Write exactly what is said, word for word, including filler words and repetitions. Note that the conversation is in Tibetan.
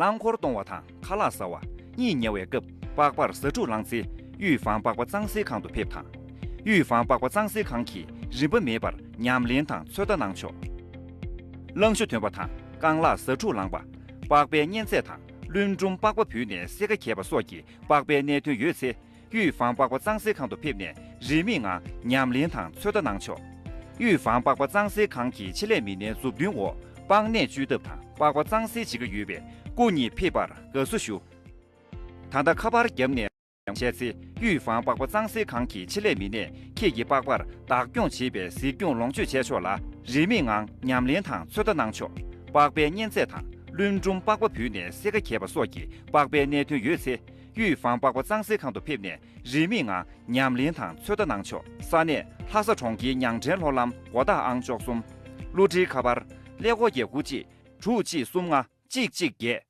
རླངས་འཁོར་གཏོང་བ་དང་ཁ་ལག་ཟ་བ་གཉིད་ཉལ་བའི་སྐབས་པགས་པར་ཟ་འཕྲུག་ལངས་ཚེ་དབུས་བམ་པགས་པ་གཙང་སེལ་ཁང་དུ་ཕེབས་དང་། དབུས་བམ་པགས་པ་གཙང་སེལ་ཁང་གིས་རིན་པ་མེད་པར་ཉམས་ལེན་དང་ཚོད་ལྟ་གནང་ཆོག་རླངས་གཞུ་འདོན་པ་དང་རྐང་ལག་ཟ་འཕྲུག་ལངས་པ། པགས་པའི་གཉན་ཚད་དང་རླུང་འབྲུམ་པགས་པ་བུད་ནས་སེར་ཁ་གས་པ་སོགས་ཀྱི་པགས་པའི་གནད་དོན་ཡོད་ཚེ། དབུས་བམ་པགས་པ་གཙང་སེལ་ཁང་དུ་ཕེབས་ནས་རིན་མེད་ངང་ཉམས་ལེན་དང་ཚོད་ལྟ་གནང་ཆོག་དབུས་བམ་པགས་པ་གཙང་སེལ་ཁང་གི་ཆེད་ལས་མི་སྣའི་མཛུབ་སྟོན་འོག་པགས་ནད་བཅོས་ཐབས་དང་པགས་པ་གཙང་སེལ་བྱེད་ཀྱི་ཡོད་པས་སྐུ་ཉིད་ཕེབས་པར་དགའ་བསུ་ཞུ། ད་ལྟ་ཁ་པར་བརྒྱབ་ནས་བྱས་ཚེ་དབུས་བམ་པགས་པ་གཙང་སེལ་ཁང་གི་ཆེད་ལས་མི་སྣས་ཁྱེད་ཀྱི་པགས་པར་བདག་སྐྱོང་བྱེད་པའི་གཟིགས་སྐྱོང་ལོངས་སྤྱོད་བྱས་ཆོག་ལ། རིན་མེད་ངང་ཉམས་ལེན་དང་ཚོད་ལྟ་གནང་ཆོག་པགས་པའི་གཉན་ཚད་དང་རླུང་འབྲུམ་པགས་པ་བུད་ནས་སེར་ཁ་གས་པ་སོགས་ཀྱི་པགས་པའི་གནད་དོན་ཡོད་ཚེ། དབུས་བམ་པགས་པ་གཙང་སེལ་ཁང་དུ་ཕེབས་ནས་རིན་མེད་ངང་ཉམས་ལེན་དང་ཚོད་ལྟ་གནང་ཆོག་ས་གནས་ལྷ་ས་གྲོང་ཁྱེར་ཉང་བྲན་ལྷོ་ལམ་སྒོ་རྟགས་ཨང་བཅུ་གསུམ། གློག་འཕྲིན་ཁ་པར། ཀླད་ཀོར་བརྒྱད་དགུ་གཅིག་དྲུག་གཅིག་གསུམ་ལྔ་གཅིག་གཅིག་བརྒྱད།